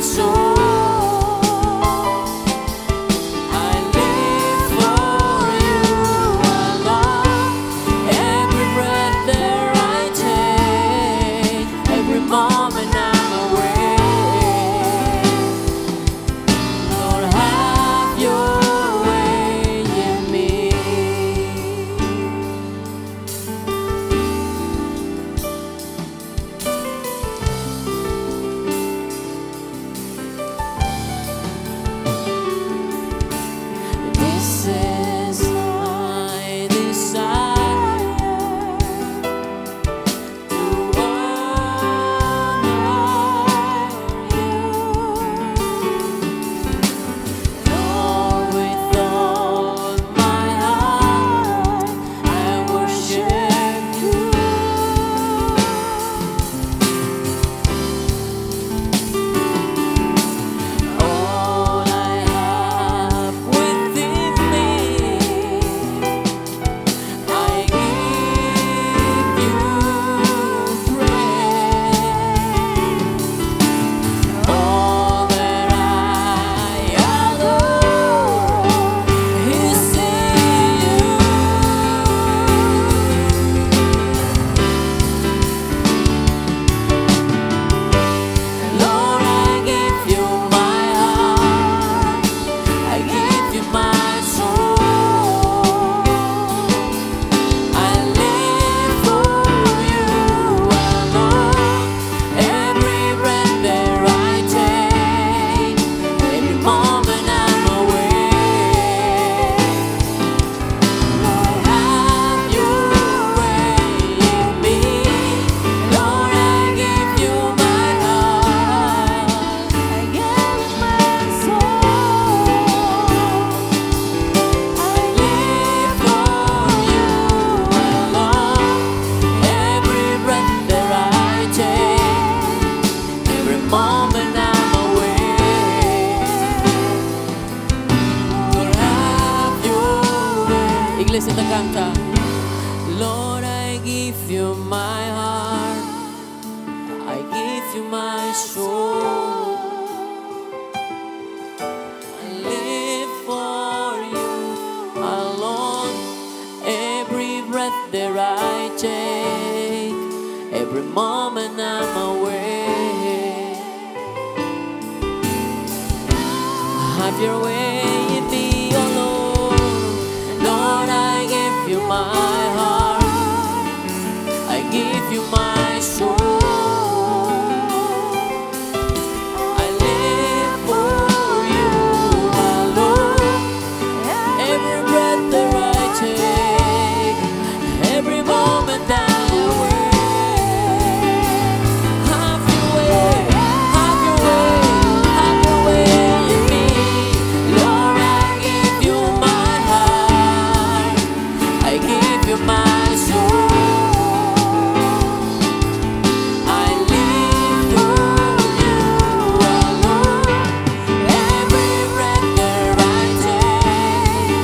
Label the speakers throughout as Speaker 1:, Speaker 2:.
Speaker 1: soul. I live for you alone. Every breath that I take, every moment I'm awake. Lord, have your way in me. This is my desire to honor you, Lord, with all my heart. I worship you. All I have within me, I give you praise. All that I adore is in you. Lord, I give you my heart, I give you my soul. I live for you alone. Every breath that I take, every moment I'm awake. Lord, have your way in me. Lord, I give you my heart.
Speaker 2: I give you my soul.
Speaker 1: I live for you alone. Every breath that I take, every moment I'm awake. Lord, have your way. Iglesia te canta. Lord, I give you my heart. I give you my soul. I live for you alone. Every breath that I take, every moment I'm awake. Have your way in me, oh Lord. Lord, I give you my heart. I give you my soul. I live for you alone. Every breath that I take, every moment I'm awake. Have your way, have your way, have your way in me. Lord, I give you my heart. I give you my soul. I live for you alone. Every breath that I take,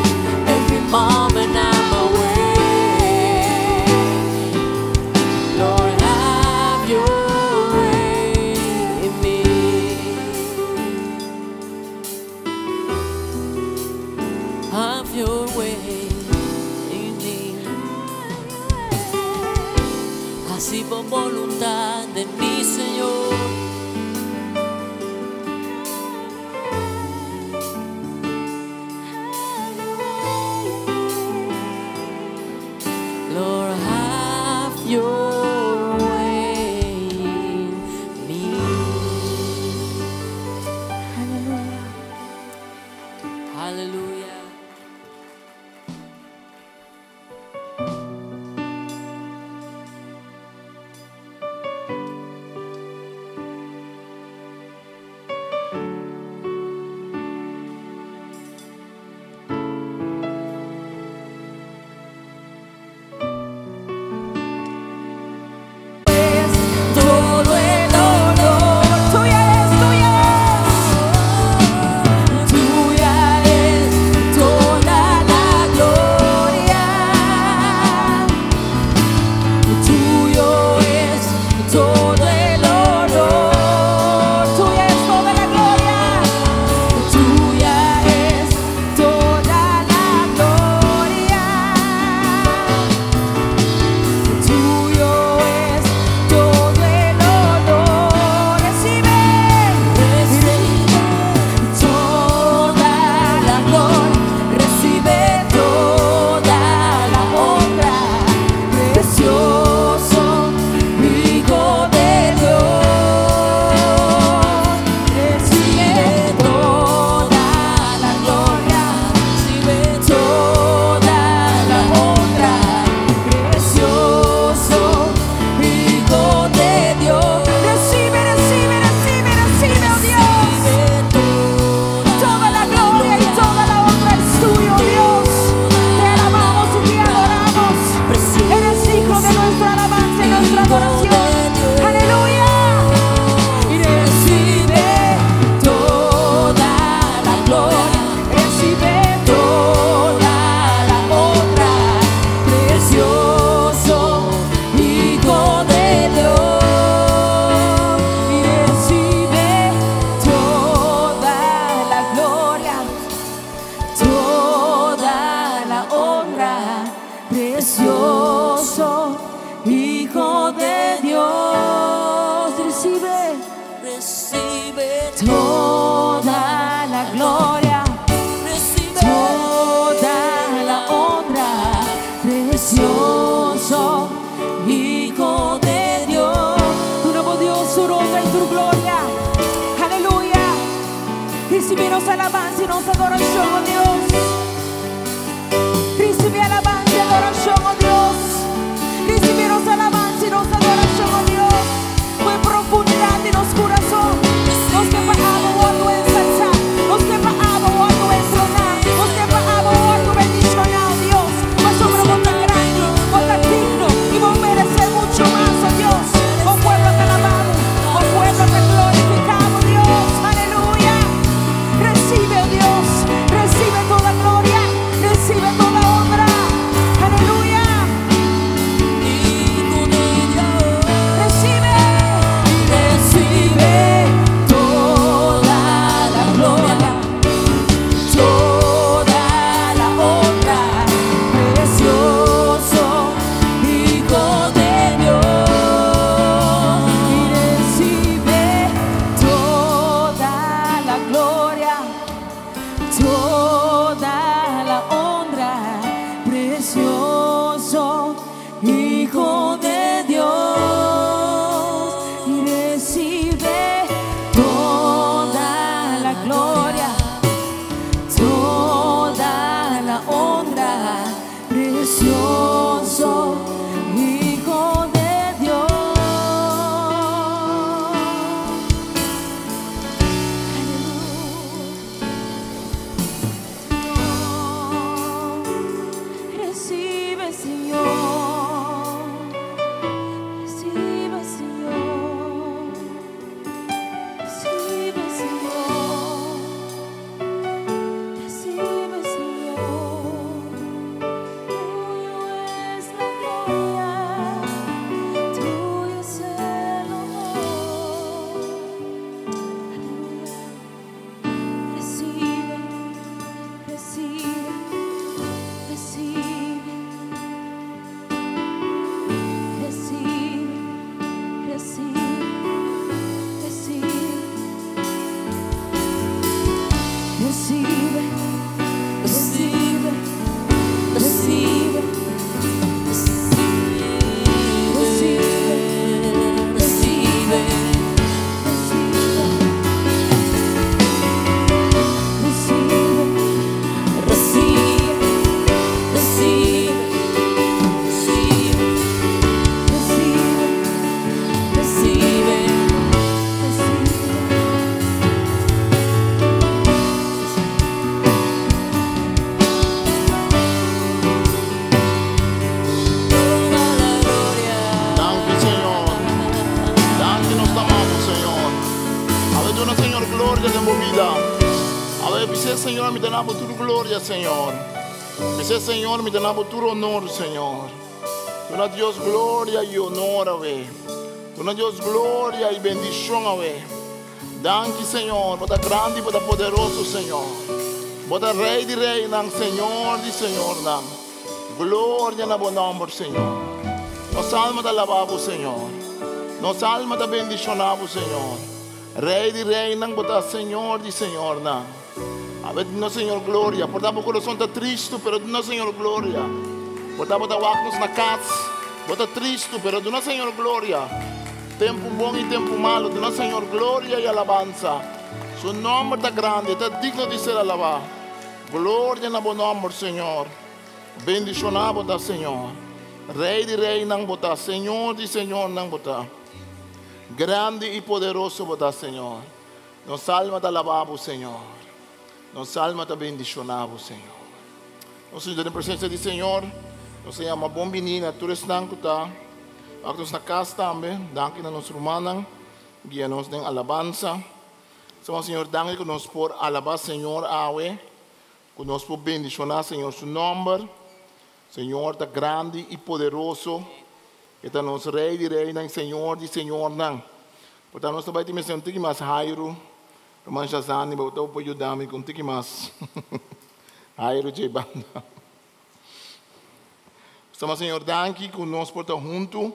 Speaker 1: every moment I'm awake. Lord, have your way in me. Have your way in me. Hasi bo boluntat den mi, Señor. Lord, have your way in me.
Speaker 2: Aleluya.
Speaker 1: Hallelujah.
Speaker 2: Precioso Hijo de Dios, recibe,
Speaker 1: Recibe
Speaker 2: toda la gloria,
Speaker 1: Recibe
Speaker 2: toda la honra, precioso Hijo de Dios. Duna bo Dios tur honra i tur gloria. Aleluya. Risibí nos alabansa i nos adorashon, oh Dios. Risibí alabansa i adorashon, oh Dios. Risibí nos alabansa i nos adorashon, oh Dios. For di profundidat di nos kurason. Nos ke pa abo wòrdu ensalsá. Nos ke pa abo wòrdu entroná. Nos ke pa abo wòrdu bendishoná, oh Dios. Pasobra bo ta grandi, bo ta digno i bo meresé muchu mas, oh Dios. Bo pueblo ta alabá bo, bo pueblo ta glorifiká bo, Dios. Aleluya. Recibe, oh Dios, recibe toda gloria, recibe toda honra. Aleluya.
Speaker 1: Hijo de Dios.
Speaker 2: Recibe,
Speaker 1: Recibe toda la gloria, toda la honra, precioso Hijo de Dios.
Speaker 2: Y recibe toda la gloria, toda la honra, precioso Hijo de Dios. Y recibe toda la gloria, toda la honra, precioso Hijo de Dios. Aleluya. Recibe, Señor. Recibe, Señor. Recibe, Señor. Recibe, Señor. Tuyo es la gloria, tuyo es el honor. Aleluya. Recibe, recibe, recibe, recibe, recibe, recibe, recibe, recibe, recibe,
Speaker 1: Recibe, recibe,
Speaker 2: recibe,
Speaker 1: recibe, recibe,
Speaker 2: recibe,
Speaker 1: recibe.
Speaker 2: recibe.
Speaker 1: Toda la gloria.
Speaker 3: Danki, Señor. Danki, nos ta ama bo, Señor. Awe duna Señor gloria den bo bida. Awe bisa Señor, mi ta duna bo tur gloria, Señor. Bisa Señor, mi ta duna bo tur honor, Señor. Duna Dios gloria i honor, awe. Duna Dios gloria i bendishon, awe. Danki, Señor. Bo ta grandi, bo ta poderoso, Señor. Bo ta Rei di reinan, Señor di señornan. Gloria na bo nòmber, Señor. Nos alma ta alabá bo, Señor. Nos alma ta bendishoná bo, Señor. Rei di reinan, bo ta Señor di señornan. Awe duna Señor gloria. Por ta bo kurason ta tristu, pero duna Señor gloria. Por ta bo ta wak nos na kas, bo ta tristu, pero duna Señor gloria. Tempu bon i tempu malu, duna Señor gloria i alabansa. Su nòmber ta grandi, ta digno di ser alabá. Gloria na bo nòmber, Señor. Bendishoná bo ta, Señor. Rei di reinan bo ta, Señor di señornan bo ta. Grandi i poderoso bo ta, Señor. Nos alma ta alabá bo, Señor. Nos alma ta bendishoná bo, Señor. Nos den presensia di Señor, nos yama bon biní na tur esnan ku ta wak nos na kas tambe, danki na nos rumannan, guia nos den alabansa. Señor, Señor, danki ku nos por alabá Señor awe, ku nos por bendishoná Señor su nòmber. Señor ta grandi i poderoso. E ta nos Rei di reinan, Señor di señornan. Portanto, nos tambe tin un tiki mas airu. Ruman Shazani, bo por yuda mi ku un tiki mas airu di banda. Sama Señor danki ku nos por ta huntu.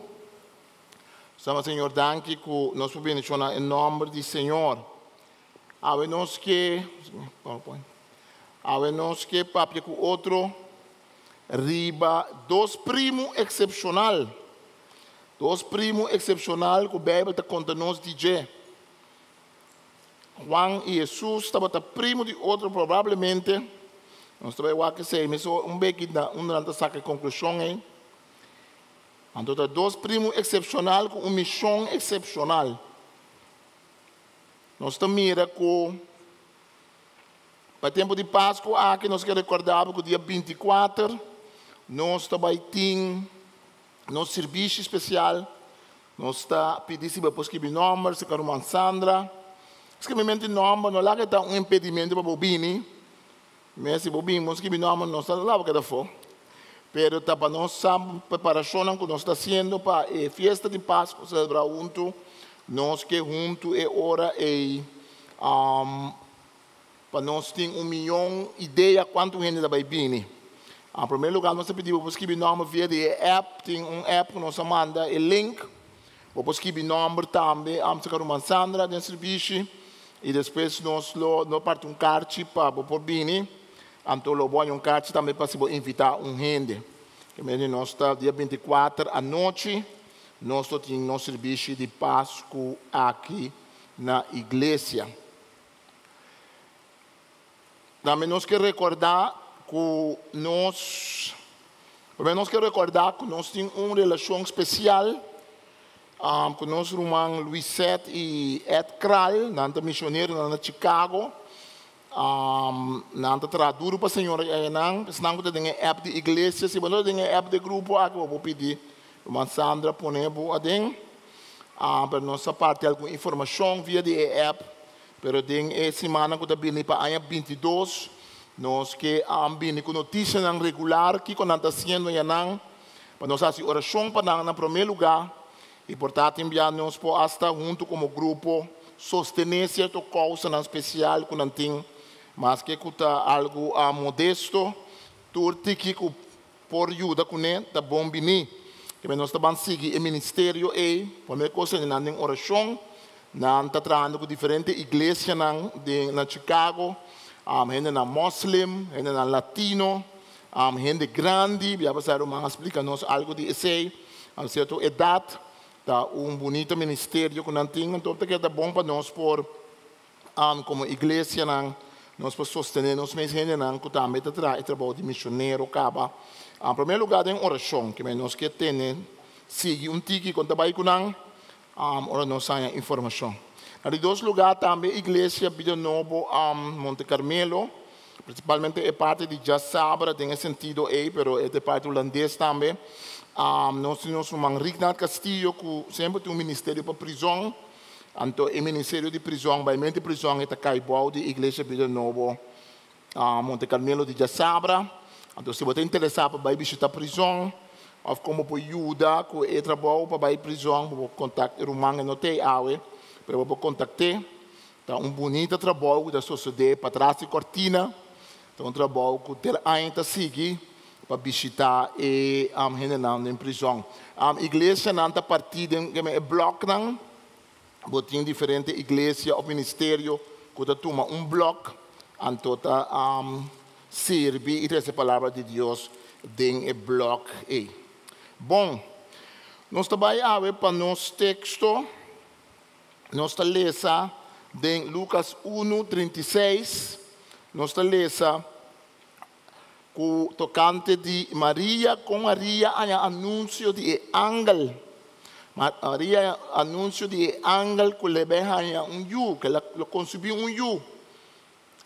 Speaker 3: Sama Señor danki ku nos por bendishoná e nòmber di Señor. Awe nos ke PowerPoint. Awe nos ke papia ku otro riba dos primu eksepshonal. Dos primu eksepshonal ku Beibel ta konta nos di dje. Juan i Hesus tabata primu di otro probablemente. Nos ta bai wak esei mesun un beki na unda nan ta saka e konklushon ei. Anto ta dos primu eksepshonal ku un mishon eksepshonal. Nos ta mira ku pa tempu di Pasku aki nos ke rekordá bo ku dia 24 nos ta bai tin nos sirbishi spesial. Nos ta pidi si bo por skibi nòmber, si ka ruman Sandra. Skibimentu di nòmber no laga e ta un impedimentu pa bo bini. Mes si bo bini bo skibi nòmber nos ta laga bo keda afó. Pero ta pa nos sa preparashonnan ku nos ta hasiendo pa e fiesta di Pasku selebrá huntu. Nos ke huntu e ora ei pa nos tin un miyon idea kuantu hende ta bai bini. Na primer lugar nos ta pidi bo por skibi nòmber via di e app, tin un app ku nos a manda e link, bo por skibi nòmber tambe Amsterdam Ruman Sandra den sirbishi i despues nos lo no parti un karchi pa bo por bini, anto lo bo haña un karchi tambe pa si bo invitá un hende. Ke mende nos ta dia 24 anochi nos lo tin nos sirbishi di Pasku aki na iglesia. Tambe nos ke rekordá ku nos Tambe nos ke rekordá ku nos tin un relashon spesial ku nos ruman Luisette i Ed Kral. Nan ta misioneronan na Chicago. Nan ta traha duru pa Señor ayanan. Esnan ku ta den e app di iglesia, si bo no ta den e app di e grupo aki, bo por pidi ruman Sandra pone bo aden. Pero nos a parti algun informashon via di e app. Pero den e simannan ku ta bini pa aña 22, nos ke bini ku notisianan regular kiko nan ta hasiendo yanan, pa nos hasi orashon pa nan na promé lugá, i por ta tin bia nos por asta huntu komo grupo sostené sierto kousanan spesial ku nan tin, maske ku ta algu modesto, tur tiki ku por yuda kuné ta bon bini. Keme nos ta ban sigui e ministerio ei, promé kos tene nan den orashon. Nan ta trahando ku diferente iglesianan den na Chicago, hendenan moslim, hendenan latino, hende grandi. Bia pasá ruman a splika nos algu di esei. A sierto edat ta un bunito ministerio ku nan tin, anto ta keda bon pa nos por Komo iglesianan, nos por sostené nos mes hendenan ku tambe ta traha e trabou di misionero kaba. En primer lugá den orashon, ke nos ke tene sigui un tiki kon ta bai ku nan ora nos haña informashon. Na di dos lugá tambe Iglesia Bida Nobo Monte Carmelo, prinsipalmente e parti di djasabra den e sentido ei, pero e ta e parti hulandes tambe. Nos tin nos ruman Rignald Castillo ku semper tin un ministerio pa prizòn. Anto e ministerio di prizòn, bai mente prizòn e ta kai bou di Iglesia Bida Nobo Monte Carmelo di djasabra. Anto si bo ta interesá pa bai bishitá prizòn òf kon bo por yuda ku e trabou pa bai prizòn, bo por kontak e ruman, e no ta ei awe, pero bo por kontakt'é. Ta un bunita trabou ku ta sosodé patras di kòrtina. Ta un trabou ku ter aña ta sigui pa bishitá e hendenan den prizòn. Iglesianan ta partí den e blòknan. Bo tin diferente iglesia òf ministerio ku ta tuma un blòk, anto ta sirbi i trese palabra di Dios den e blòk ei. Bon, nos ta bai awe pa nos teksto. Nos ta lesa den Lukas 1, 36. Nos ta lesa ku tokante di Maria, kon Maria haña anunsio di e angel. Maria haña anunsio di e angel ku lo bai haña un yu, ku el a konsibí un yu.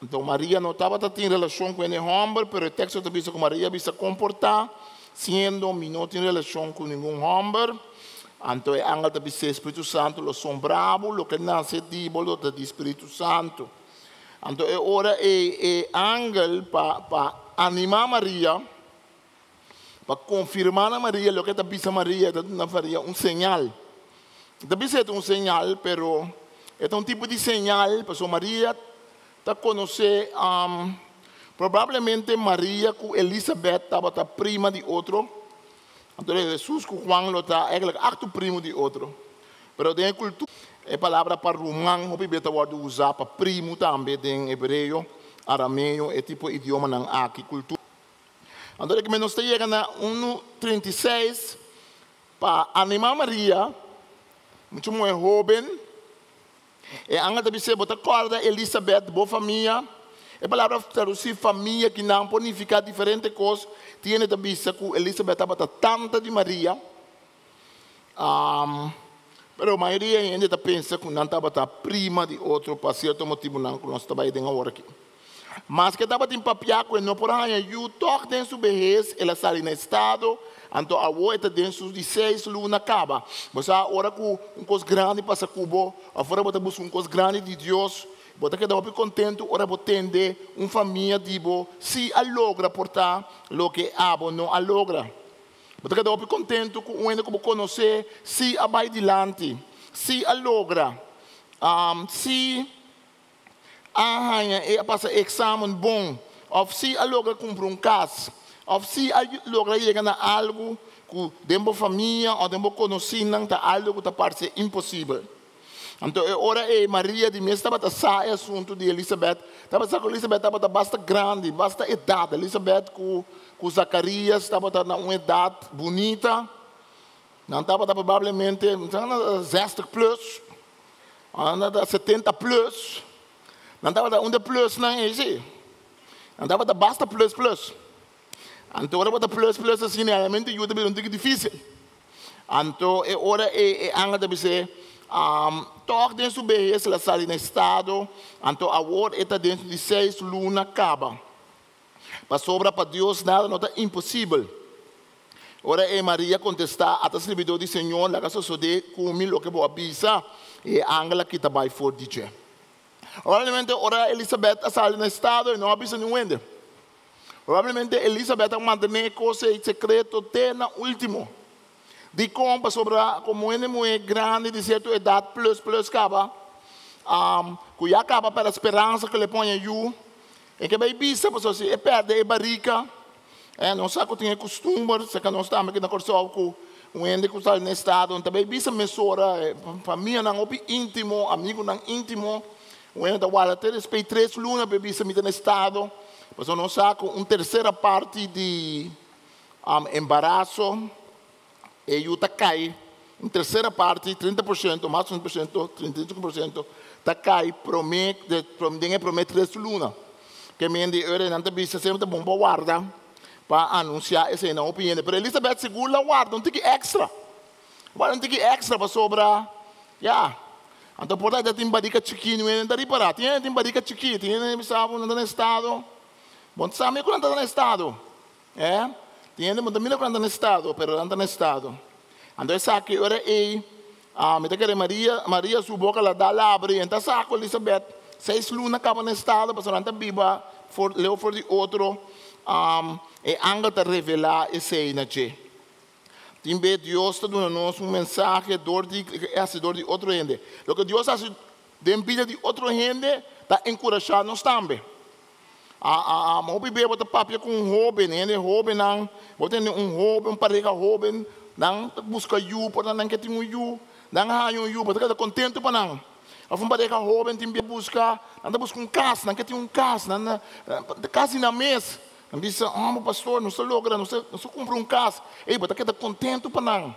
Speaker 3: Anto Maria no tabata tin relashon ku hende hòmber, pero e teksto ta bisa ku Maria a bisa komportá, siendo mi no tin relashon ku ningun hòmber. Anto e angel ta bis'é, Spiritu Santu lo sombrá bo, loke nase di bo lo ta di Spiritu Santu. Anto e ora ei e angel pa pa animá Maria, pa konfirmá na Maria loke e ta bisa Maria, e ta duna Maria un señal. E ta bisa e ta un señal, pero e ta un tipo di señal pasobra Maria ta konosé, probablemente Maria ku Elisabet tabata prima di otro. Anto Hesus ku Juan lo ta eigenlijk aktu primo di otro. Pero den kultura e palabra pa ruman hopi bes ta wòrdu usá pa primo tambe den hebreo, arameo, e tipo idiomanan aki kultura. Anto de nos ta yega na 1:36 pa animá Maria, mucha muhé hóben. E angel ta bis'é, Bo ta kòrda Elisabet, bo famia? E palabra tradusí famia akinan por nifiká diferente kos. Tin hende ta bisa ku Elisabet tabata tanta di Maria. Pero mayoria hende ta pensa ku nan tabata prima di otro pa sierto motibunan ku nos ta bai den awor aki. Maske tabatin papiá ku e no por haña yu tòg den su behes, el a sali na estado, anto awor e ta den su di seis luna kaba. Bo sa, ora ku un kos grandi pasa ku bo, òf ora bo ta buska un kos grandi di Dios, bo ta keda hopi kontentu ora bo tende un famia di bo sí a logra por ta loke abo no a logra. Bo ta keda hopi kontentu ku un hende ku bo konosé sí a bai dilanti, sí a logra, sí. A haña e a pasa e eksamen bon, òf si a logra kumpra un kas, òf si a logra yega na algu ku den bo famia òf den bo konosínan ta algu ku ta parse imposibel. Anto e ora ei Maria di mes tabata sa e asuntu di Elisabèt, tabata sa ku Elisabèt tabata basta grandi, basta edat. Elisabèt ku ku Zakarias tabata na un edat bunita, nan tabata probablemente zestig plus. Nan tabata 70 plus. Nan tabata un de plusnan ei sí. Nan tabata basta plus plus. Anto ora bo ta plus plus asina realmente yu ta bira un tiki difícil. Anto e ora ei e angel ta bis'é, Tòg den su behes el a sali na estado, anto awor e ta den su di seis luna kaba. Pasobra pa Dios nada no ta imposibel. Ora ei Maria kontestá, Ata sirbidó di Señor, laga sosodé ku mi loke bo a bisa. I e angel a kita bai for di dje. Probablemente ora Elisabet a sali na estado e no a bisa niun hende. Probablemente Elisabet a mantené e kos ei sekreto te na último. Dikon? Pasobra komo hende muhé grandi di sierto edat plus plus kaba, ku ya kaba pèrdè speransa ku lo e pon e yu, e ke bai bisa pasobra si e pèrdè e barika, nos sa ku tin e kustumber, serka nos tambe aki na Kòrsou, ku un hende ku sali na estado no ta bai bisa mesora, famianan hopi íntimo, amigunan íntimo, un hende ta warda te despues tres luna pa e bisa mi ta na estado, pasobra nos sa ku un tersera parti di Embaraso, e yu ta kai un tersera parti, 30%, mas 30%, 35%, ta kai promé, den e promé tres luna. Ke men di ora nan ta bisa semper ta bon pa warda pa anunsiá esei na hopi hende. Pero Elisabet sigur la warda un tiki èkstra. Warda un tiki èkstra pasobra, ya, anto por ta tin barika chikí, niun hende ta ripará. Tin hende tin barika chikí, tin hende bisa bo nan ta na estado. Bo no sa mi ku nan ta na estado. Eh, tin hende bo ta mira ku nan ta na estado, pero nan ta na estado. Anto esaki ora ei, ah, mi ta kere Maria, Maria su boka la dal abri, en ta sa ku Elisabet seis luna kaba na estado, pasobra nan ta biba for, leu for di otro, ah, e angel ta revelá esei na dje. Tin be Dios ta duna nos un mensahe dor di, e hasi dor di otro hende. Loke Dios hasi den bida di otro hende ta enkurashá nos tambe. A Hopi bia bo ta papia ku un hóben, hende hóbennan, bo tende un hóben, un pareha hóben, nan ta buska yu, por nan ke tin un yu, nan haña un yu, bo ta keda kontentu pa nan. Òf un pareha hóben tin bia buska, nan ta buska un kas, nan ke tin un kas, nan kas di nan mes. Nan bisa, Hòmber pastor, nos ta logra, nos ta nos ta kumpra un kas. Ey, bo ta keda kontentu pa nan.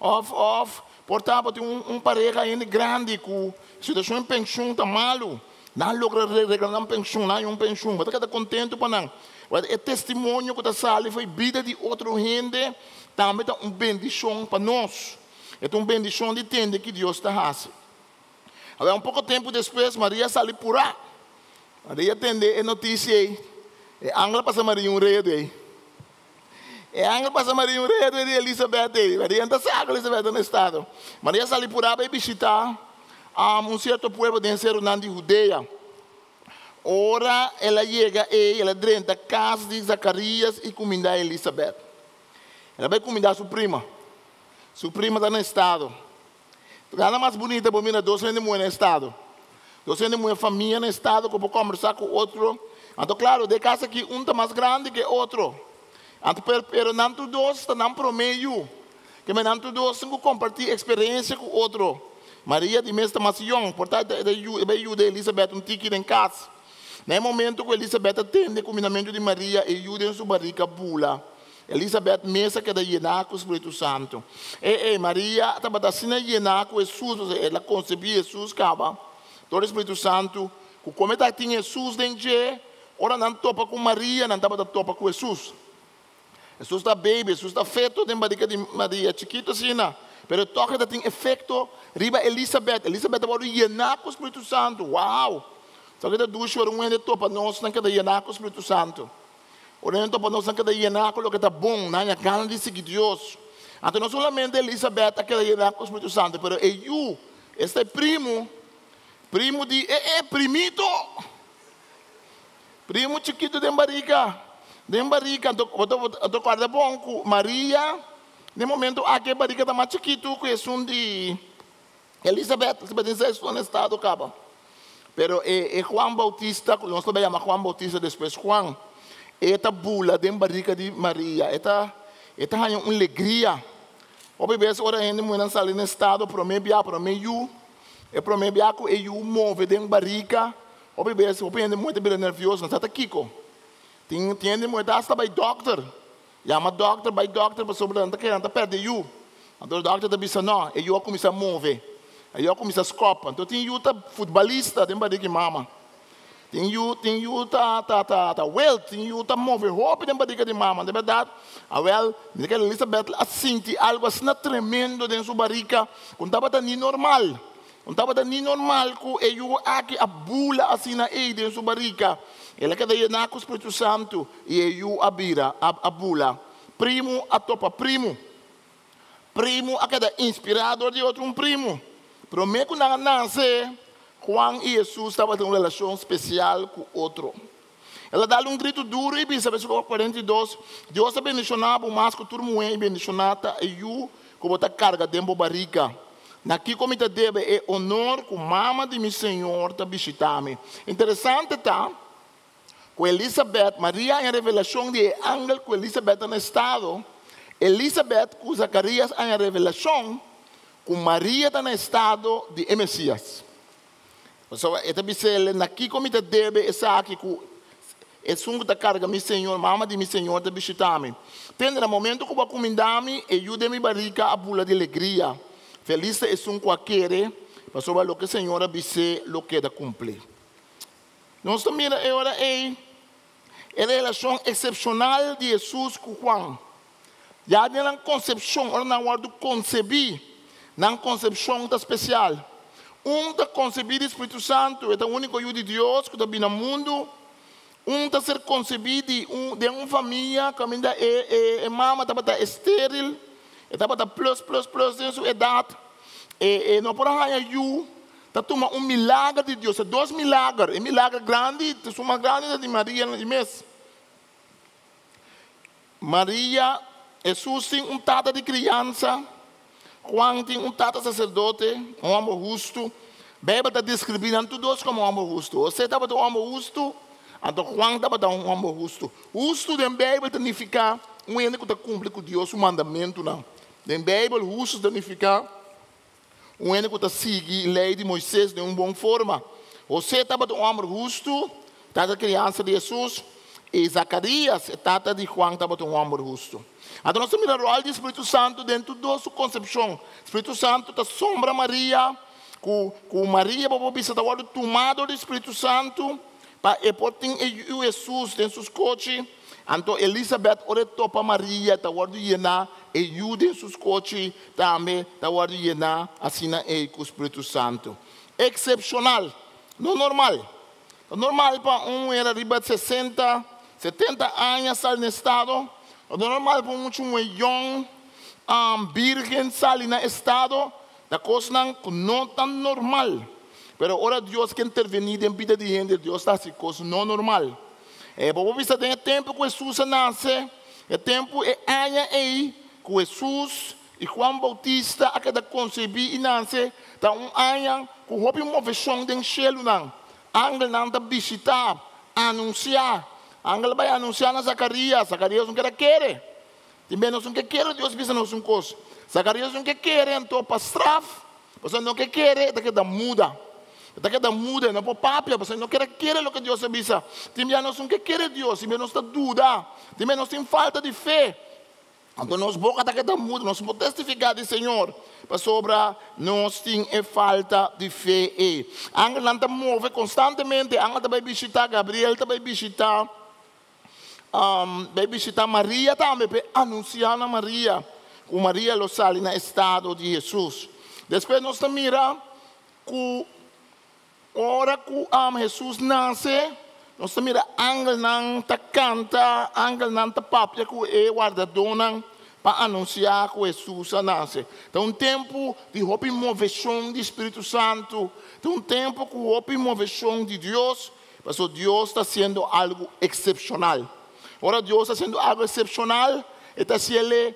Speaker 3: Òf, òf, por ta bo tin un pareha hende grandi ku situashon penshun ta malu. Nan logra regla nan penshun, nan haña un penshun. Bo ta keda kontentu pa nan. Wèl, e testimonio ku ta sali for e bida di otro hende tambe ta un bendishon pa nos. E ta un bendishon di tende ki Dios ta hasi. Awor, un poko tempu despues, Maria a sali purá. Maria tende e notisia ei. E angel a pasa Maria un redu ei. E angel pasa Maria un redu di Elisabet ei. Maria no ta sa ku Elisabet ta na estado. Maria a sali purá bai bishitá un sierto pueblo den serunan di Hudea. Ora el a yega ei, el a drenta kas di Zakarias i kumindá Elisabet. El a bai kumindá su prima. Su prima ta na estado. Nada mas bunita bo mira dos hende muhé na estado. Dos hende muhé famia na estado ku por kombersá ku otro. Anto klaro, den e kas aki un ta mas grandi ku e otro. Anto pero, pero nan tur dos ta nan promé yu. Ke men nan tur dos tin ku kompartí eksperensia ku otro. Maria di mes ta mas yòn, por ta e ta e bai yuda Elisabèt un tiki den kas. Na e momento ku Elisabèt a tende kumindamentu di Maria, e yu den su barika bula. Elisabèt mes a keda yená ku spiritu santu. E e, Maria tabata asina yená ku Hesus, pasobra el a konsebí Hesus kaba dor di spiritu santu, ku kome ta tin Hesus den dje, ora nan topa ku Maria, nan tabata topa ku Hesus. Hesus ta baby, Hesus ta feto den barika di Maria, chikitu asina, pero tòg e ta tin efekto riba Elisabèt. Elisabèt a wòrdu yená ku spiritu santu. Wow! Sa ke ta dushi ora un hende topa nos, nan keda yená ku spiritu santu. Ora nan topa nos, nan keda yená ku loke ta bon, nan haña gana di sigui Dios. Anto no solamente Elisabèt a keda yená ku spiritu santu, pero e yu, esta e primu, primu di e e primito, primu chikitu den barika, den barika. Anto bo ta bo ta kòrda bon ku Maria den momento aki e barika ta mas chikitu ku esun di Elisabeth, Elisabeth tin seis luna estado kaba. Pero e e Juan Bautista, ku nos lo bai yama Juan Bautista despues Juan, e ta bula den barika di Maria. E ta e ta haña un legria. Hopi bes ora hende muhénan sali na estado promé bia, promé yu, e promé bia ku e yu move den barika, hopi bes hopi hende muhé ta bira nervioso, nan sa ta kiko. Tin tin hende muhé ta asta bai dòkter. Yama dòkter, bai dòkter pasobra nan ta kere nan ta pèrdè yu. Anto e dòkter ta bisa nò, e yu a kuminsá move, e yu a kuminsá skòp. Anto tin yu ta futbalista den barika di mama. Tin yu, tin yu ta ta ta ta wild, tin yu ta move hopi den barika di mama. De bèrdat, awèl, mi ta kere Elisabeth a sinti algu asina tremendo den su barika ku no tabata ni normal. No tabata ni normal ku e yu aki a bula asina ei den su barika. El a keda yená ku Spiritu Santu i e yu a bira, a bula. Primu a topa primu. Primu a keda inspirá dor di otro un primu. Promé ku nan a nase, Juan i Hesus tabatin un relashon spesial ku otro. El a dal un gritu duru i bisa, versíkulo 42, Dios a bendishoná bo mas ku tur muhé i bendishoná ta e yu ku bo ta karga den bo barika. Na kiko mi ta debe e onor ku mama di mi Señor ta bishitá mi? Interesante ta ku Elisabèt, Maria haña revelashon di e angel ku Elisabèt ta na estado, Elisabèt ku Zakarias haña revelashon ku Maria ta na estado di e Mesias. Pasobra e ta bis'el, Na kiko mi ta debe esaki ku esun ku ta karga mi Señor, mama di mi Señor, ta bishitá mi? Tende, na momento ku bo a kumindá mi, e yu den mi barika a bula di alegria. Felis ta esun ku a kere, pasobra loke Señor a bis'é lo keda kumplí. Nos ta mira e ora ei e relashon eksepshonal di Hesus ku Juan. Ya den nan konsepshon, ora nan wòrdu konsebí, nan konsepshon ta spesial. Un ta konsebí di Spiritu Santu, e ta úniko Yu di Dios ku ta bini na mundu. Un ta ser konsebí di un den un famia kaminda e e e mama tabata estéril, e tabata plus plus plus den su edat, e e no por a haña yu. Ta tuma un milager di Dios, ta dos milager, e milager grandi, esun mas grandi ta di Maria di mes. Maria, Hesus tin un tata di kriansa, Juan tin un tata saserdote, un hòmber hustu. Beibel ta deskribí nan tur dos komo hòmber hustu. Hosé tabata un hòmber hustu, anto Juan tabata un hòmber hustu. Hustu den Beibel ta nifiká un hende ku ta kumpli ku Dios su mandamentunan. Den Beibel hustu ta nifiká Un hende ku ta sigui Lei di Moises den un bon forma. Hosé tabata un hòmber hustu, tata kriansa di Hesus, i Zakarias, e tata di Juan, tabata un hòmber hustu. Anto nos ta mira ròl di Spiritu Santu den tur dos su konsepshon. Spiritu Santu ta sombra Maria, ku ku Maria bo por bisa ta wòrdu tumá dor di Spiritu Santu pa e por tin e yu Hesus den su skochi. Anto Elisabet ora e topa Maria ta wòrdu yená e yu den su skochi tambe ta wòrdu yená asina ei ku Spiritu Santu. Eksepshonal, no normal. Ta normal pa un muher ariba 60, 70 aña sali na estado? Ta normal pa un mucha muher yòn, bírgen sali na estado? Ta kosnan ku no ta normal. Pero ora Dios ke intervení den bida di hende, Dios ta hasi kos no normal. E bo por bisa den e tempu ku Hesus a nase, e tempu, e aña ei ku Hesus i Juan Boutista a keda konsebí i nase, ta un aña ku hopi moveshon den shelunan. Angelnan ta bishitá, anunsiá. Angel a bai anunsiá na Zakarias. Zakarias no ker a kere. Tin bes nos no ke kere Dios bisa nos un kos. Zakarias no ke kere anto pa straf, pasobra e no ke kere e ta keda muda. E ta keda muda, e no por papia, pasobra e no ker a kere loke Dios a bisa. Tin bia nos no ke kere Dios, tin bia nos ta duda, tin bia nos tin falta di fe. Anto nos boka ta keda muda, nos no por testifiká di Señor, pasobra nos tin e falta di fe ei. Angelnan ta move konstantemente, angel ta bai bishitá Gabriel, ta bai bishitá bai bishitá Maria tambe pa e anunsiá na Maria ku Maria lo sali na estado di Hesus. Despues nos ta mira ku Ora ku Hesus nase, nos ta mira angelnan ta kanta, angelnan ta papia ku e wardadónan pa anunsiá ku Hesus a nase. Ta un tempu di hopi moveshon di spiritu santu, ta un tempu ku hopi moveshon di Dios, pasobra Dios ta hasiendo algu eksepshonal. Ora Dios ta hasiendo algu eksepshonal, e ta hasiel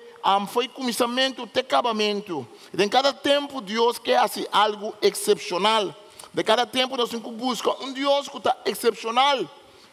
Speaker 3: fo'i kuminsamentu te kabamentu. Den kada tempu Dios ke hasi algu eksepshonal. Den kada tempu nos tin ku buska un Dios ku ta eksepshonal,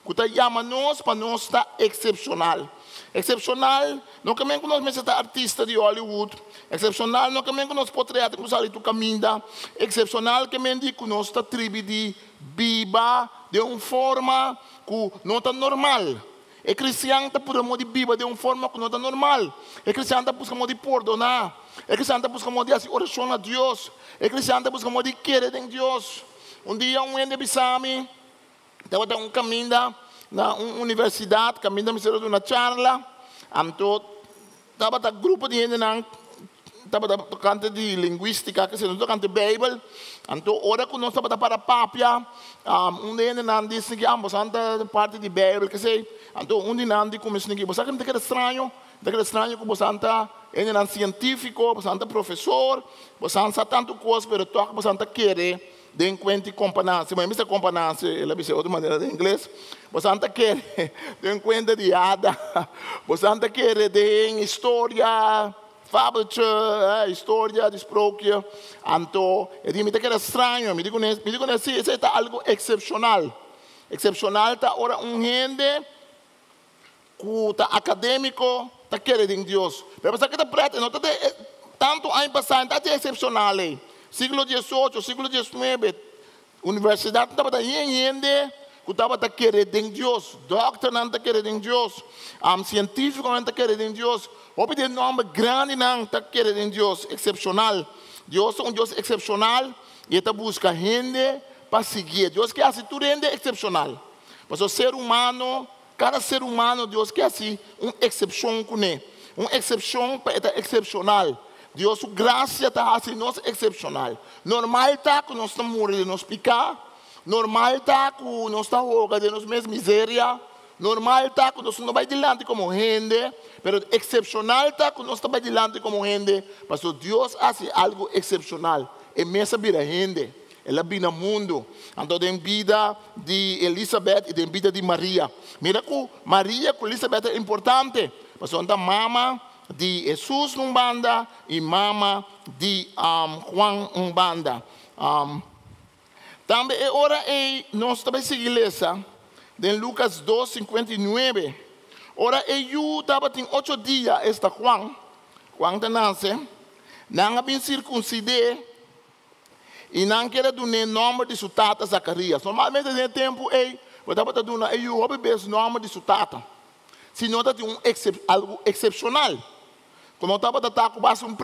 Speaker 3: ku ta yama nos pa nos ta eksepshonal. Eksepshonal no ke men ku nos mester ta artista di Hollywood. Eksepshonal no ke men ku nos potreat tin ku sali tur kaminda. Eksepshonal ke men di ku nos ta tribi di biba den un forma ku no ta normal. E kristian ta purba moda di biba den un forma ku no ta normal. E kristian ta buska moda di pordoná. E kristian ta buska moda di hasi orashon na Dios. E kristian ta buska moda di kere den Dios. Un dia un hende bisa mi, tabata un kaminda na un universidat, kaminda mi ser duna charla, anto tabata grupo di hendenan tabata tokante di lingüístika, kese no tokante Beibel. Anto ora ku nos tabata para papia, un di hendenan di sinti, ah, boso ta parti di Beibel, kesei. Anto un di nan di kuminsá sinti, bo sa ke mi ta keda straño? Mi ta keda straño ku boso ta hendenan sientífiko, boso ta profesor, boso sa tantu kos, pero tòg boso ta kere den kuenta di Kompa Nancy. Bueno, e mester Kompa Nancy, el a bisa e otro manera den ingles. Boso ta kere den kuenta di hada, boso ta kere den historia. Fabeltje, eh, historia di sprookje. Anto, e di mi ta keda straño. Mi di kuné, mi di kuné, sí, esei ta algu eksepshonal. Eksepshonal ta ora un hende ku ta akadémiko ta kere den Dios. Pero pasobra ke ta prèt, e no ta den tantu aña pasá, e no ta así eksepshonal ei. Siglo diesocho, siglo diesnuebe, Universidat tabata yen hende ku tabata kere den Dios. Dòkternan ta kere den Dios. Sientífikonan ta kere den Dios. Hopi di e nòmber grandinan ta kere den Dios. Eksepshonal. Dios ta un Dios eksepshonal i e ta buska hende pa siguié. Dios ke hasi tur hende eksepshonal. Pasobra ser humano, kada ser humano Dios ke hasi un eksepshon kuné. Un eksepshon pa e ta eksepshonal. Dios su grasia ta hasi nos eksepshonal. Normal ta ku nos ta muri den nos piká. Normal ta ku nos ta hoga den nos mes miseria. Normal ta ku nos no bai dilanti komo hende. Pero eksepshonal ta ku nos ta bai dilanti komo hende, pasobra Dios a hasi algu eksepshonal. E mes a bira hende. El a bini na mundu. Anto den bida di Elisabet i den bida di Maria. Mira ku Maria ku Elisabet ta importante, pasobra nan ta mama di Hesus un banda i mama di Juan un banda. Tambe e ora ei nos ta bai sigui lesa den Lukas dos, 59, Ora e yu tabatin ocho dia, esta Juan, Juan ta nase, nan a bin sirkunsid'é i nan kier a dun'é nòmber di su tata Zakarias. Normalmente den e tempu ei bo tabata duna e yu hopi bes nòmber di su tata. Si no ta tin un algu eksepshonal, ku no tabata ta ku base un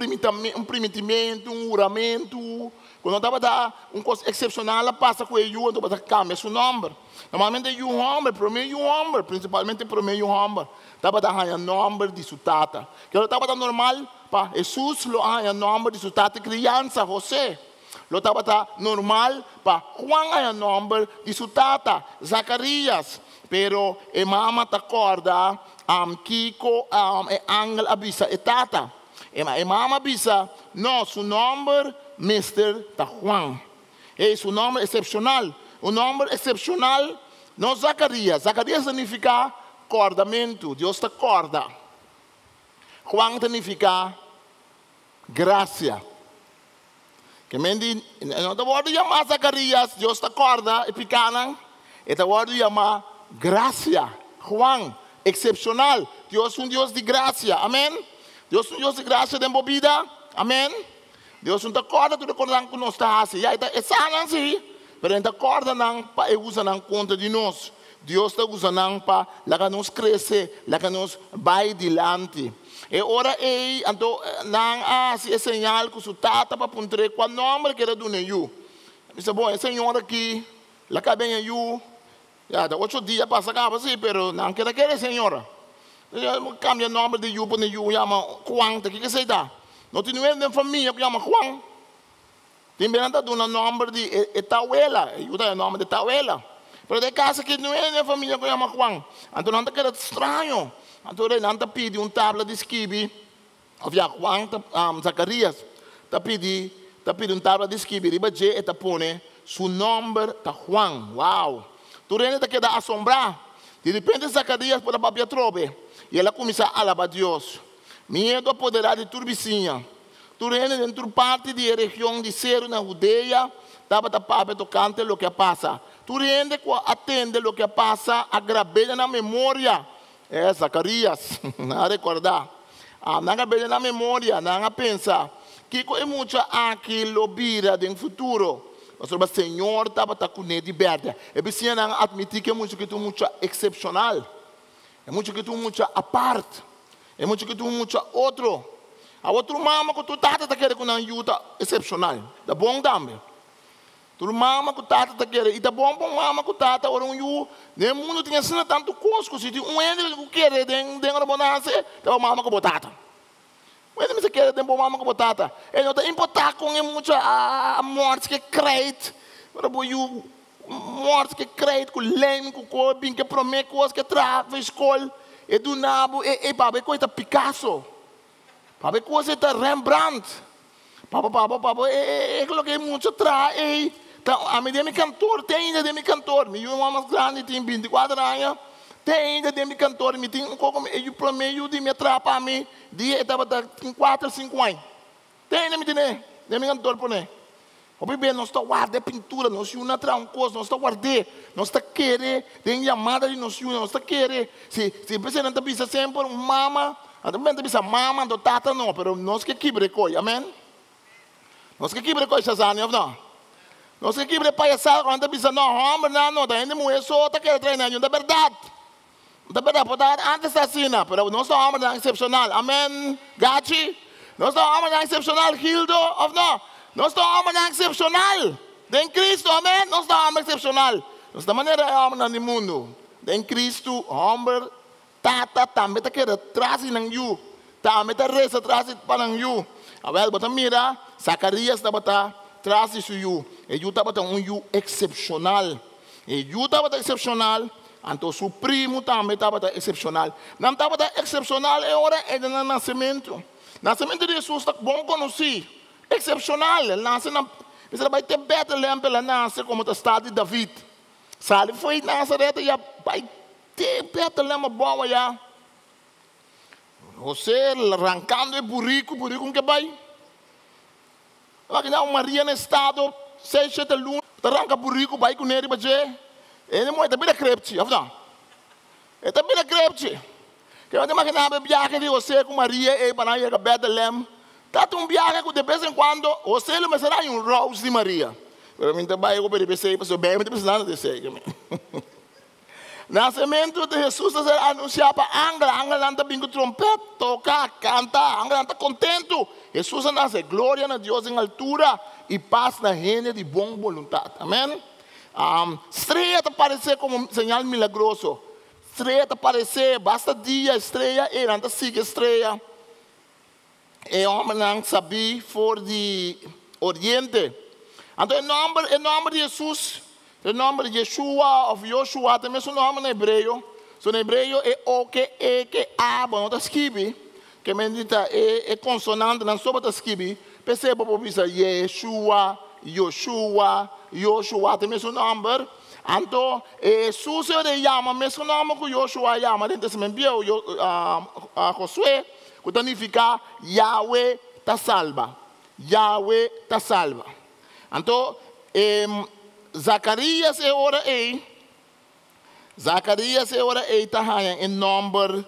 Speaker 3: un primitimentu, un huramentu, ku no tabata un kos eksepshonal a pasa ku e yu, anto bo ta kambia su nòmber. Normalmente e yu hòmber, promé yu hòmber, prinsipalmente promé yu hòmber, tabata haña nòmber di su tata. Kero tabata normal pa Hesus lo a haña nòmber di su tata kriansa, Hosé. Lo tabata normal pa Juan haña nòmber di su tata, Zakarias. Pero e mama ta kòrda kiko e angel a bisa e tata. E mama a bisa, No, su nòmber mester ta Juan. Ei, su nòmber eksepshonal. Un nòmber eksepshonal, no Zakarias. Zakarias ta nifiká kòrdamentu, Dios ta kòrda. Juan ta nifiká grasia. Ke men di, e no ta wòrdu yamá Zakarias, Dios ta kòrda e pikánan, e ta wòrdu yamá grasia, Juan, eksepshonal. Dios un Dios di grasia. Amèn. Dios un Dios di grasia den bo bida. Amèn. Dios no ta kòrda tur e kosnan ku nos ta hasi. Ya, e ta e sa nan sí, pero e no ta kòrda nan pa e usa nan kontra di nos. Dios ta usa nan pa laga nos krese, laga nos bai dilanti. E ora ei anto nan a hasi e señal ku su tata pa puntr'é kua nòmber e kere duna e yu. A bisa, Bon, e señor aki la kabe e yu ya ta ocho dia pasa kaba sí, pero nan keda kere e señora. Kambia nòmber di yu pone yu yama Juan, ta kiko esei ta? No tin niun den famia ku yama Juan. Tin bes nan ta duna nòmber di e tawela, e yu ta haña nòmber di e tawela. Pero den e kas aki no hende den famia ku yama Juan. Anto nan ta keda straño. Anto rei nan ta pidi un tabla di skibi, òf ya Juan ta, Zakarias ta pidi, ta pidi un tabla di skibi, riba dje e ta pone, Su nòmber ta Juan. Wow! Tur hende ta keda asombrá. Di ripente Zakarias por a papia atrobe, i el a kuminsá alabá Dios. Miedu a poderá di tur bisiña. Tur hende den tur parti di e region di seru na Hudea tabata papia tokante loke a pasa. Tur hende ku a tende loke a pasa a grab'é den nan memoria. E, Zakarias, nan a rekordá. Nan a grab'é den nan memoria. Nan a pensa, Kiko e mucha aki lo bira den futuro? Pasobra Señor tabata kuné di bèrdè. E bisiñanan a atmití ku e mucha aki ta un mucha eksepshonal. E mucha aki ta un mucha apart. E mucha ki ta un mucha otro. Awor tur mama ku tur tata ta kere ku nan yu ta esepshonal. Ta bon tambe. Tur mama ku tata ta kere. I ta bon pa un mama ku tata ora un yu den e mundu tin asina tantu kos ku si tin un hende ku kere den den ora bo nase ta bo mama ku bo tata. Un hende mester kere den bo mama ku bo tata. E no ta importá kon e mucha a mòrt ke krijt ora bo yu Mors ke kreit ku lem ku ko bin ke prome kos ke traha for skol e duna bo e e papa e kos ta Picasso papa e kos e ta Rembrandt papa papa papa e e e loke e mucha traha ei ta ami den mi kantor te ainda den mi kantor mi yu mas grandi tin 24 aña te ainda den mi kantor mi tin un koko e yu prome yu di mi a traha pa mi dia e tabata tin kuater sinku aña. Tene mi tene den mi kantor pone. Hopi bes nos ta warda e pintura, nos yuna traha un kos, nos ta ward'é, nos ta kere den yamada di nos yuna, nos ta kere. Si, si p'esei nan ta bisa semper un mama, nan ta bisa mama anto tata no, pero nos ke kibra e koi, amen? Nos ke kibra e koi, Shazani, òf no? Nos ke kibra e payasada ku nan ta bisa no, hòmbernan no, ta hende muhé so ta kere traha e nan yuna, ta bèrdat. Ta berdad, por ta antes ta asina, pero nos ta hombernan excepcional. Amen, Gachi? Nos ta hombernan excepcional, Gildo, of no? Nos ta hombernan excepcional den Cristo, amen? Nos ta homber excepcional. Nos ta manera e hombernan di mundu. Den Cristo, homber, tata tambe ta keda tras di nan yu, tambe ta reza tras di pa nan yu. Awel, bo ta mira, Zacarias tabata tras di su yu. E yu tabata un yu excepcional. E yu tabata eksepshonal, anto su primu tambe tabata eksepshonal. Nan tabata eksepshonal e ora ei den nan nasementu. Nasementu di Hesus ta bon konosí, eksepshonal. El nase na, mester a bai te Bètlehèm pa el a nase komo ta stat di David. Sali fo'i Nazaret i a bai te Bètlehèm abou ayá. Hosé rankando e buriku, buriku ke bai. Imaginá un Maria na estado seis shete luna ta ranka buriku bai kuné riba dje. E muhé ta bira krepchi, òf no? E ta bira krepchi. Ke bo ta imaginá bo e biahe di Hosé ku Maria ei pa nan yega Bètlehèm? Ta un biahe ku de bes en kuando Hosé lo mester haña un rous di Maria. Pero mi ta bai ku riba esei pasobra Beibel ta bisa nada di esei. Nasementu di Hesus ta ser anunsiá pa angel. Angelnan ta bin ku trompèt, toka, kanta. Angelnan ta kontentu. Hesus a nase. Gloria na Dios den altura i pas na hende di bon boluntat. Amèn. Strea ta paresé komo señal milagroso. Strea ta paresé basta dia, strea ei, nan ta sigui e strea. E hòmbernan sabí for di Oriente. Anto e nòmber, e nòmber di Hesus, e nòmber Yeshua òf Yoshua ta e mesun nòmber na hebreo. So na hebreo e o ke e ke a bo no ta skibi, ke men di ta e e konsonantenan so bo ta skibi. P'esei bo por bisa Yeshua, Yoshua, Yoshua ta e mesun nòmber. Anto e Hesus e ora e yama mesun nòmber ku Yoshua a yama den Testament Bieu, Josué. Ku ta nifiká Yahweh ta salba, Yahweh ta salba. Anto, Zakarias e ora ei Zakarias e ora ei ta haña e nòmber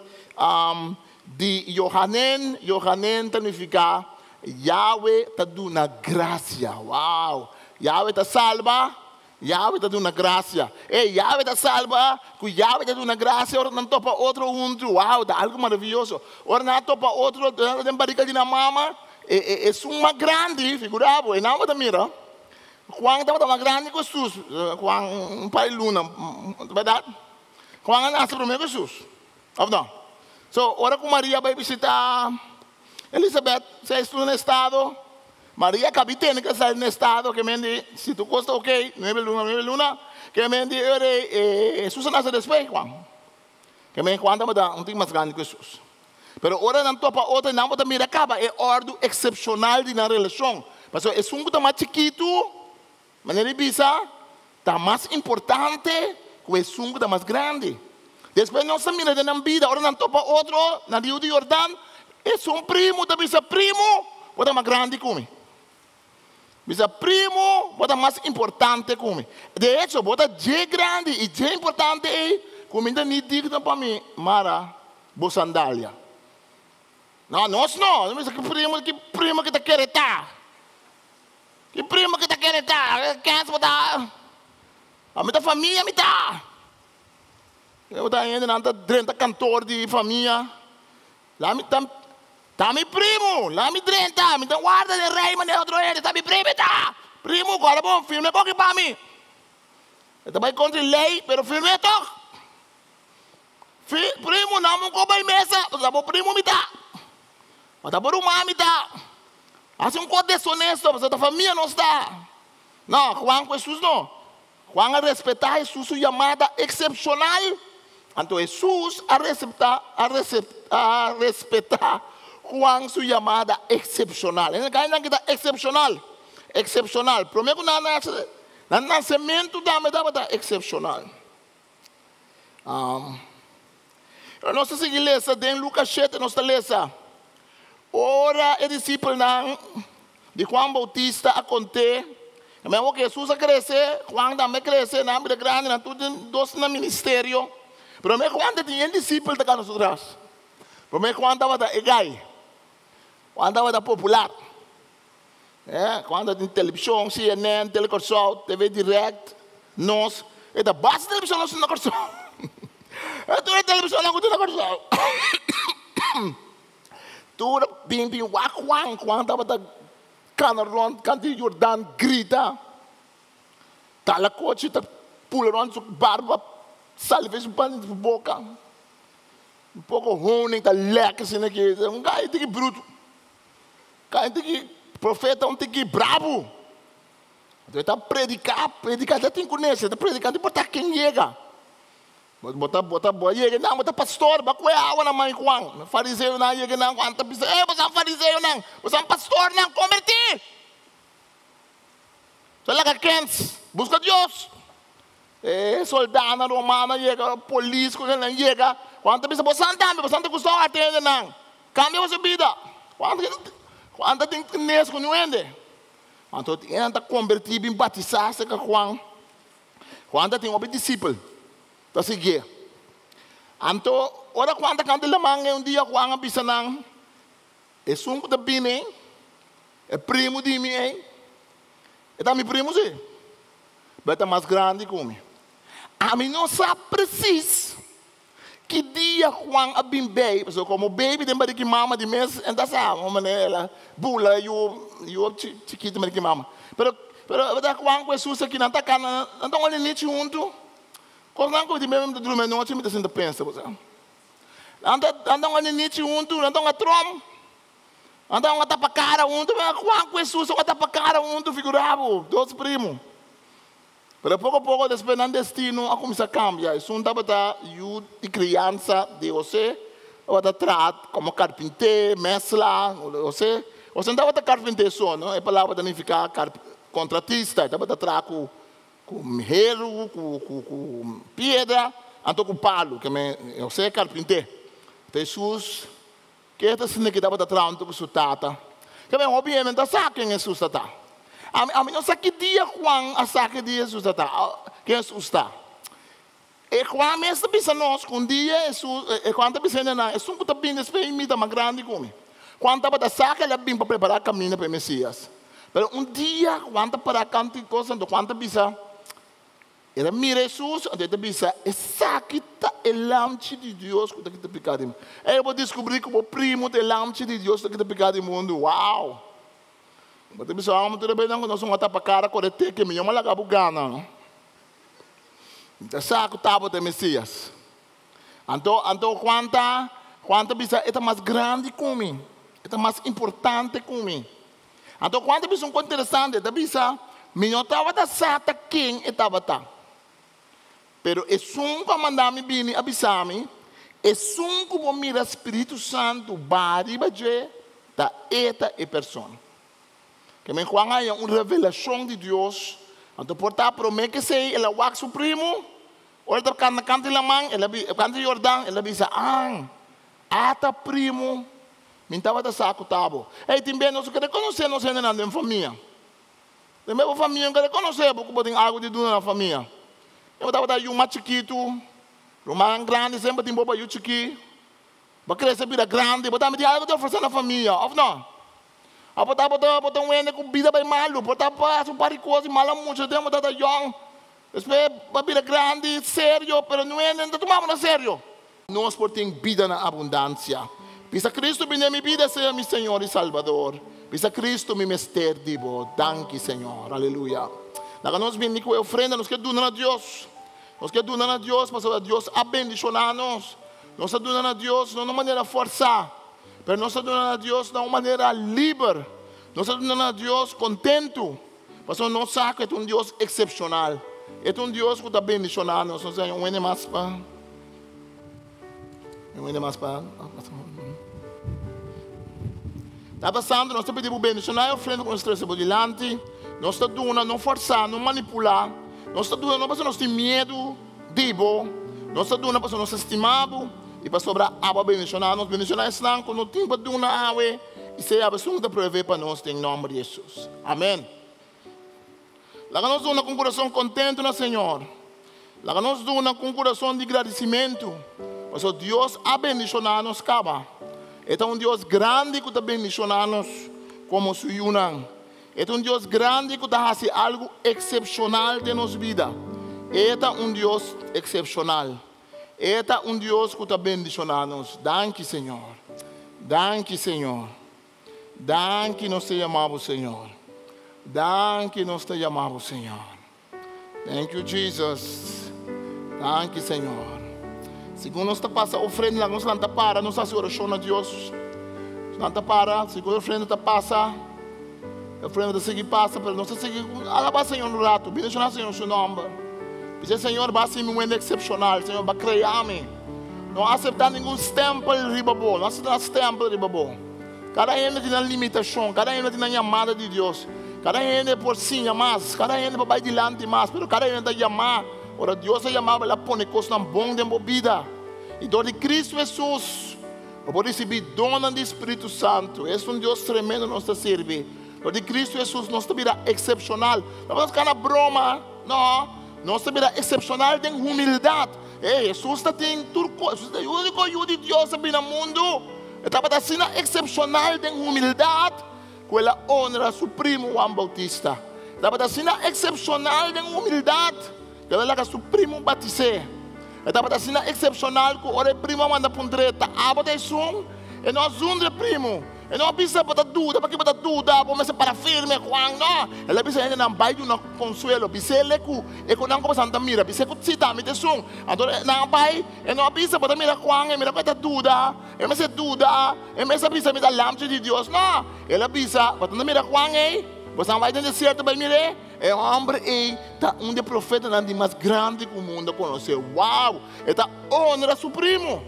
Speaker 3: di Yohanen. Yohanen ta nifiká Yahweh ta duna grasia. Wow! Yahweh ta salba, Yahweh ta duna grasia. Ey, Yahweh ta salba, ku Yahweh ta duna grasia ora nan topa otro huntu. Wow, ta algu maravioso. Ora nan a topa otro den barika di nan mama, e e esun mas grandi, figura bo, e nan bo ta mira. Juan tabata mas grandi ku Hesus. Juan un par di luna, bèrdat? Juan a nase promé ku Hesus, òf no? So, ora ku Maria bai bishitá Elisabet, seis luna na estado, Maria kabi tene ku a sali na estado, ke men di, si tur kos ta okey, nuebe luna, nuebe luna, ke men di ora ei Hesus a nase despues Juan. Ke men Juan tabata un tin mas grandi ku Hesus. Pero ora nan topa otro, nan bo ta mira kaba e òrdu eksepshonal di nan relashon. Pasobra esun ku ta mas chikitu, manera di bisa, ta mas importante ku esun ku ta mas grandi. Despues nos ta mira den nan bida, ora nan topa otro na riu di Yordan, esun primu ta bisa, Primu, bo ta mas grandi ku mi. Bisa, Primu, bo ta mas importante ku mi. De echo, bo ta dje grandi i dje importante ei ku mi ta ni digno pa mi mara bo sandalia. No, nos no. Nos bisa, Ki primu, ki primu ki ta kere ta? Ki primu ki ta kere ta? Kens bo ta? Ami ta famia mi ta. Bo ta hendenan ta drenta kantor di famia. La mi ta ta mi primu, la mi drenta, mi ta warda den rei manera otro hende, ta mi primu e ta! Primu, kòrda bon, firma e koki pa mi. E ta bai kontra e lei, pero firma e tòg. Fi, primu, nan bo ko bai mesa, pasobra bo primu mi ta. Ma ta bo ruman mi ta. Hasi un kos desonesto, pasobra ta famia nos ta. No, Juan ku Hesus no. Juan a respetá Hesus su yamada eksepshonal. Anto Hesus a reseptá, a a respetá Juan su yamada eksepshonal. E kainan ki ta eksepshonal, eksepshonal. Promé ku nan nase, nan nasementu tambe tabata eksepshonal. Nos ta sigui lesa den Lukas shete, nos ta lesa, Ora e disipelnan di Juan Boutista a kont'é, Tambe awor ku Hesus a krese, Juan tambe a krese, nan a bira grandi, nan tur den dos na ministerio. Promé Juan ta tin yen disipel ta kana su tras. Promé Juan tabata e gai. Juan tabata popular. Juan ta tin televishon, CNN, Tele Kòrsou, TV Direct, nos. E ta basta televishon nos tin na Kòrsou. E tur e televishonnan ku tin na Kòrsou. Tur a bin bin wak Juan. Juan tabata kana rònt kant di Jordan grita. Tala kochi ta pula rònt su barba sali fe su pan di su boka. Un poko honing ta lèk asina ki. Un gai tiki brutu. Ka un tiki profeta, un tiki brabu. Anto e ta prediká, prediká, ta tin kunes, e ta prediká, no importá ken yega. Bo ta, bo ta, bo a yega nan, bo ta pastor, bo a kue awa na man Juan. Fariseonan a yega nan, Juan ta bisa, eh, bo san fariseonan, bo san pastornan, kombertí! Ta laga kens, buska Dios. E soldánan romano a yega, polis ku nan yega, Juan ta bisa, Bo san tambe, bo san ta gustá atende nan. Kambia boso bida. Juan Juan ta tin kines ku niun hende. Anto e nan ta kombertí bin batisá serka Juan. Juan ta tin hopi disipel ta siguié. Anto ora Juan ta kanta laman un dia Juan a bisa nan, Esun ku ta bini ei, e primu di mi ei, e ta mi primu sí. Bo ta mas grandi ku mi. Ami no sa presis ki dia Juan a bin bei, pasobra komo baby den bariki mama di mes en ta sa un manera el a bula yu yu chikito den bariki mama. Pero pero ta Juan ku Hesus aki nan ta kana nan ta un alinichi huntu. Kosnan ku di mi ta drumi anochi mi ta sinta pensa bo sa. Nan ta nan ta un alinichi huntu, nan ta un atrom. Nan ta un tapa kara huntu, Juan ku Hesus a tapa kara huntu, figura bo, dos primu. Pero poko poko despues nan destino a kuminsá kambia. Esun tabata yu di kriansa di José, tabata traha komo karpinté, mèsla. José, José no tabata karpinté so, no, e palabra ta nifiká kontratista, e tabata traha ku ku heru, ku ku ku piedra, anto ku palu, ke men José karpinté. Hesus Ke ta sinti ki tabata traha ku su tata? Ke men hopi hende no ta sa ken Hesus ta ta. Ami, ami no sa ki dia Juan a sa ki dia Hesus ta ta, ken Hesus ta. E Juan mes ta bisa nos ku un dia Hesus, e Juan ta bisa hendenan, esun ku ta bini despues di mi ta mas grandi ku mi. Juan tabata sa ku el a bin pa prepará kaminda pa e Mesias. Pero un dia Juan ta pará kantu di kos, anto Juan ta bisa, el a mira Hesus, anto e ta bisa, Esaki ta e Lamchi di Dios ku ta kita piká di mundu. Ey, bo diskubrí ku bo primu ta e Lamchi di Dios ku ta kita piká di mundu. Wow! Bo ta bisa, Amo tur e beinan ku nos un a tapa kara kore teke, mi no a laga bo gana, no. Mi ta sa ku tabata e Mesias. Anto, anto Juan ta, Juan ta bisa, e ta mas grandi ku mi. E ta mas importante ku mi. Anto Juan ta bisa un kos interesante. E ta bisa, mi no tabata sa ta ken e tabata. Pero esun ku a manda mi bini a bisa mi, esun ku bo mira Spiritu Santu baha riba dje, ta e ta e persona. Ke men Juan a haña un revelashon di Dios, anto por ta promé ke esei el a wak su primu, ora el ta kanta kanta di laman, el a bi, kanta di Yordan, el a bisa, An, ata primu, mi tabata sa ku ta bo. Ey, tin bes nos ke rekonosé nos hendenan den famia. Den bes bo famia no ke rekonosé bo ku bo tin algu di duna na famia. Bo tabata yu mas chikitu, rumannan grandi semper tin bo pa yu chikí. Bo a krese bira grandi, bo tambe tin algu di ofresé na famia, òf no? Abo ta bo ta bo ta un hende ku bida bai malu, bo ta pasa un par di kos di mala mucha tempu bo tabata yòn, despues bo a bira grandi, serio, pero niun hende no ta tuma bo na serio. Nos por tin bida na abundansia. Bisa Kristu bini den mi bida, sea mi Señor i Salbador. Bisa Kristu mi mester di bo. Danki Señor. Aleluya. Laga nos bini ku e ofrenda nos ke duna na Dios. Nos ke duna na Dios pasobra Dios a bendishoná nos. Nos ta duna na Dios no na un manera forsá, pero nos ta duna na Dios na un manera liber. Nos ta duna na Dios kontentu, pasobra nos sa ku e ta un Dios eksepshonal. E ta un Dios ku ta bendishoná nos. Nos un hende mas pa un hende mas pa Tata Santu, nos ta pidi bo bendishoná e ofrenda ku nos trese bo dilanti. Nos ta duna, no forsá, no manipulá. Nos ta duna no pasobra nos tin miedu. Di bo, nos ta duna pasobra nos ta stima bo i pasobra abo a bendishoná nos. Bendishoná esnan ku no tin pa duna awe i sea abo esun ku ta provee pa nos den nòmber di Hesus. Amèn. Laga nos duna ku un kurason kontentu na Señor. Laga nos duna ku un kurason di gradisimentu pasobra Dios a bendishoná nos kaba. E ta un Dios grandi ku ta bendishoná nos komo su yunan. E ta un Dios grandi ku ta hasi algu eksepshonal den nos bida. E ta un Dios eksepshonal. E ta un Dios ku ta bendishoná nos. Danki, Señor. Danki, Señor. Danki nos ta yama Bo, Señor. Danki nos ta yama Bo, Señor. Thank you, Jesus. Danki, Señor. Segun nos ta pasa ofrenda, laga nos lanta para, nos hasi orashon na Dios. Lanta para, segun e ofrenda ta pasa, e ofrenda ta sigui pasa, pero nos ta sigui alabá Señor un rato, bendishoná Señor su nòmber. Bisa, Señor, bo a hasi mi un hende eksepshonal, Señor, bo a krea mi. No aseptá ningun stèmpel riba bo, no aseptá stèmpel riba bo. Kada hende tin nan limitashon, kada hende tin nan yamada di Dios. Kada hende por siña mas, kada hende por bai dilanti mas, pero kada hende ta yamá. Ora Dios a yamá bo, El a pone kosnan bon den bo bida. I dor di Kristu Hesus, bo por risibí donnan di Spiritu Santu. Es un Dios tremendo nos ta sirbi. Dor di Kristu Hesus nos ta bira eksepshonal. No pa nos kana broma, no. Nos ta bira eksepshonal den humildat. E Hesus ta tin tur kos. Hesus ta e úniko Yu di Dios a bini na mundu. E tabata asina eksepshonal den humildat ku el a onra su primu Juan Boutista. E tabata asina eksepshonal den humildat ku el a laga su primu batis'é. E tabata asina eksepshonal ku ora e primu a manda puntr'é, Ta abo ta esun? E no a zundra e primu. E no a bisa, Bo ta duda, pakiko bo ta duda? Bo mester para firme, Juan. No, el a bisa hendenan, Bai duna konsuelo. Bis'é ku e ku nan ku boso ta mira. Bis'é ku si ta mi ta esun. Anto nan a bai, e no a bisa, Bo ta mira Juan, e mira ku e ta duda. E mester duda, e mester bisa mi ta lamchi di Dios. No, el a bisa, Bo ta mira Juan ei? Boso a bai den desierto bai mir'é? E hòmber ei ta un di e profetanan di mas grandi ku mundu a konosé. Wow! E ta onra su primu.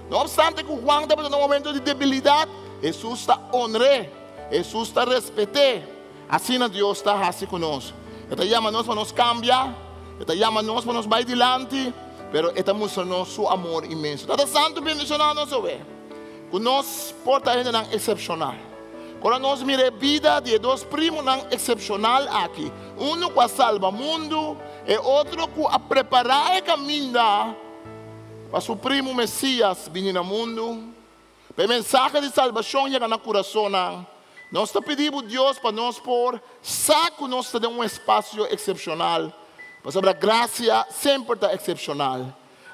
Speaker 3: No opstante ku Juan tabata na un momento di debilidat, Hesus ta onr'é. Hesus ta respet'é. Asina Dios ta hasi ku nos. E ta yama nos pa nos kambia, e ta yama nos pa nos bai dilanti, pero e ta mustra nos su amor inmenso. Tata Santu bendishoná nos awe ku nos por ta hendenan eksepshonal. Ora nos mira e bida di e dos primunan eksepshonal aki, unu ku a salba mundu. E otro ku a prepará e kaminda pa su primu Mesias bini na mundu, pa e mensahe di salbashon yega na kurasonnan. Nos ta pidi bo, Dios, pa nos por sa ku nos ta den un espasio eksepshonal, pasobra grasia semper ta eksepshonal.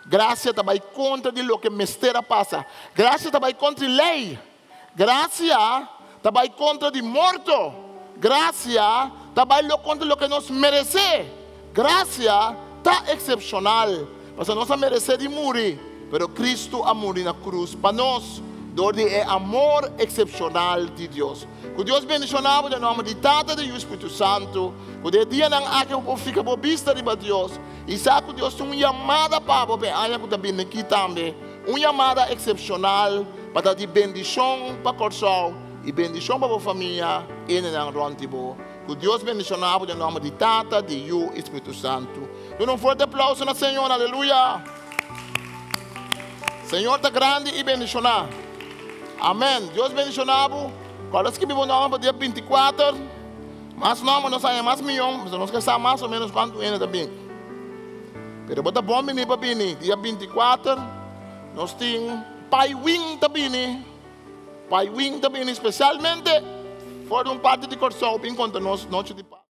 Speaker 3: Grasia ta bai kontra di loke mester a pasa. Grasia ta bai kontra di lei. Grasia ta bai kontra di morto. Grasia ta bai lo kontra loke nos meresé. Grasia ta eksepshonal, pasobra nos a meresé di muri, pero Kristu a muri na krus pa nos dor di e amor eksepshonal di Dios. Ku Dios bendishoná bo den nòmber di Tata, di Yu i Spiritu Santu. Ku den e dianan aki bo por fika bo bista riba Dios i sa ku Dios tin un yamada pa bo pa e aña ku ta bini aki tambe. Un yamada eksepshonal pa ta di bendishon pa Kòrsou i bendishon pa bo famia i hendenan rònt di bo. Ku Dios bendishoná bo den nòmber di Tata, di Yu i Spiritu Santu. Duna un fuerte aplauso na Señor. Aleluya! Señor ta grandi i bendishoná. Amèn. Dios bendishoná bo. Kòrda skibi bo nòmber pa dia binti kuater. Mas nòmber nos haña mas mion, pasobra nos ke sa mas o ménos kuantu hende ta bini. Pero bo ta bon bini pa bini. Dia 24 nos tin Pai Win ta bini. Pai Win ta bini spesialmente for di un parti di Kòrsou bin konta nos nochi di Pasku.